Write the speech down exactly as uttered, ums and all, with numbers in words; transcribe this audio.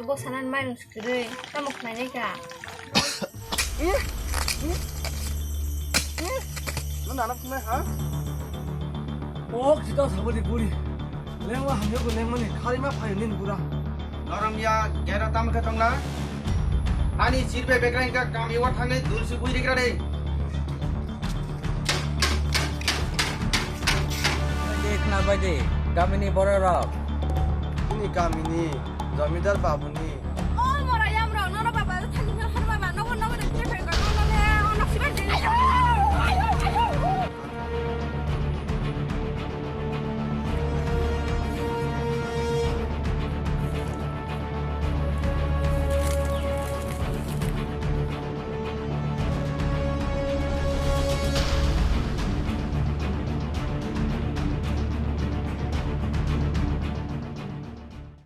Bo sanan mairung swkirwi tamo khlainai kha. No nana phunai ha? O jita sabadi buri. Lengma hamya ko lengmani kharima phayo nin bura. Noromya gera tam khe tongla. Ani sirbe begra inka kami wa thangnai dulsi bui rigra de. Bai de khna bai de. Kamini bororok. Ini kamini jomidar babuni